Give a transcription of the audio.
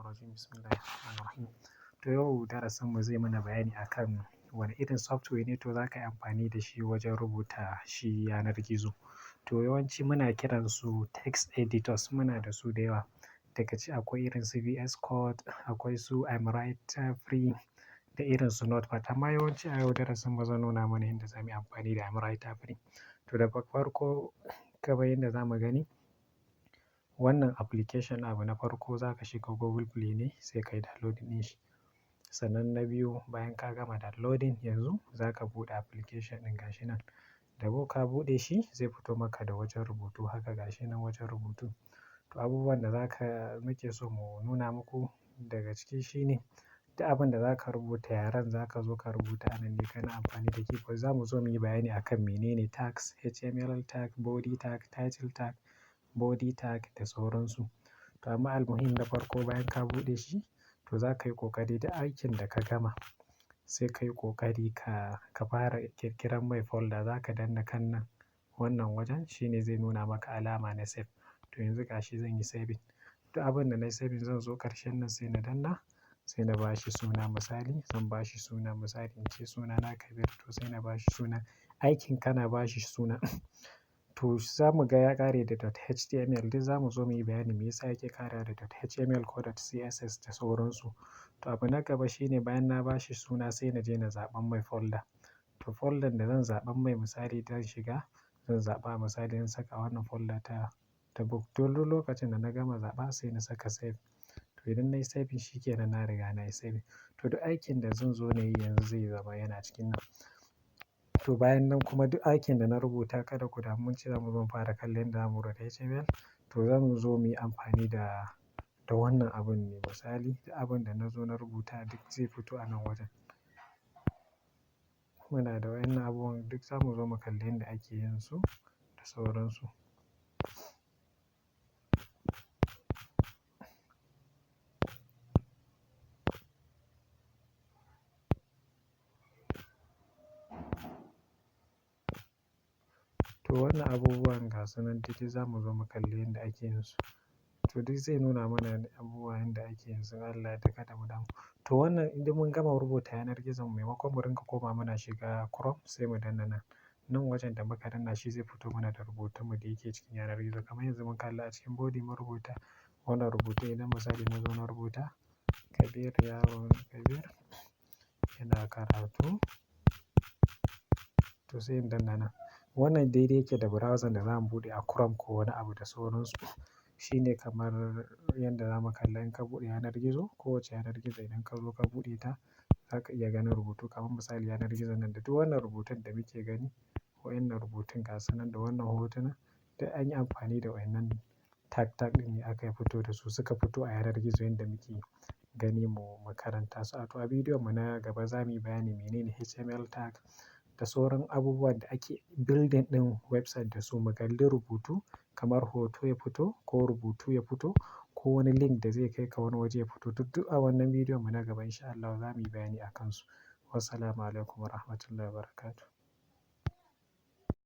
Rajim. Bismillahirrahmanirrahim. To yau darasin mu zai mana bayani akan wane irin software ne to za ka yi amfani da shi wajen rubuta shi yanar gizo. To yawanci muna kiransu text editors, muna da su da yawa. Daga ciki akwai irin su VS Code, akwai su ImWriter Free da irin su Notepad. Amma yawanci a yau darasin mu zan nuna mana yadda za mu yi amfani da ImWriter Free. To da farko kamar yadda za mu gani, wannan application abu na farko za ka shiga Google Play ne sai ka yi downloading din shi. Sannan na biyu, bayan ka gama downloading, yanzu za ka buɗe application ɗin gashi nan. Da ka buɗe shi zai fito maka da wajen rubutu haka, gashi nan wajen rubutu. To abubuwan da zaka muke so mu nuna muku daga ciki shine duk abin da za ka rubuta, yaren za ka zo ka rubuta a nan ne kana amfani da keyboard. Za mu zo muyi bayani akan menene tags, HTML tag, body tag, title tag, body tag da sauransu. To amma almuhim na farko, bayan ka buɗe shi, to za ka yi ƙoƙari da aikin da ka gama sai ka yi ƙoƙari ka fara ƙirƙiran mai folder. Za ka danna kan nan wannan wajen, shine zai nuna maka alama na save. To yanzu gashi zan yi saving. Duk abin da na yi saving, zan zo ƙarshen nan sai na danna, sai na bashi suna. Misali, zan bashi suna, misali in ce suna na Kabir, to sai na bashi suna. Aikin kana bashi suna. To za mu ga ya ƙare da .html. Duk za mu zo muyi bayani me yasa yake ƙarewa da .html ko .css da sauransu. To abu na gaba shine bayan na bashi suna sai na je na zaɓan mai folder. To folder da zan zaɓan mai, misali zan shiga, zan zaɓa, misali zan saka wannan folder ta book. To duk lokacin da na gama zaɓa sai na saka save. To idan nayi saving, shi ke nan, na riga nayi saving. To duk aikin da zan zo na yi yanzu zai zama yana cikin nan. To bayan nan kuma duk aikin da na rubuta, kada ku damu, mun ce zamu zo mu fara kallon yadda zamu rubuta HTML. To zamu zo muyi amfani da wannan abun ne. Misali, duk abin da na zo na rubuta duk zai fito a nan wajen. Muna da wayannan abubuwan, duk zamu zo mu kalli yadda ake yin su da sauransu. To wannan abubuwan gasu nan duk zamu zo mu kalli yadda ake yin su. To duk zai nuna mana abubuwan yadda ake yin su in Allah ya yarda, kada mu damu. To wannan idan mun gama rubuta yanar gizon, maimakon mu ringa koma muna shiga Chrome, sai mu danna nan. Nan wajen da muka danna shi zai fito mana da rubutun mu da yake cikin yanar gizo. Kamar yanzu mun kalla a cikin body mun rubuta wannan rubutu. Idan misali na zo na rubuta Kabir, yaron Kabir yana karatu, to sai in danna nan. Wannan daidai yake da browser da zamu buɗe a Chrome ko wani abu da sauransu. Shine kamar yadda zamu kalla in ka buɗe yanar gizo, kowacce yanar gizo idan ka zo ka buɗe ta, zaka iya ganin rubutu. Kamar misali yanar gizon nan da duk wannan rubutun da muke gani, wayannan rubutun gasu nan da wannan hotuna, duk an yi amfani da wayannan tag tag ɗin ne aka fito da su, suka fito a yanar gizo yanda muke gani mu makaranta su. To a bidiyon mu na gaba za muyi bayani menene HTML tag da sauran abubuwan da ake building ɗin website da su. Mu kalli rubutu kamar hoto ya fito ko rubutu ya fito ko wani link da zai kai ka wani waje ya fito. Duk a wannan bidiyon mu na gaba in sha Allah za muyi bayani a kansu. Wassalamu alaikum warahmatullahi wabarakatuh.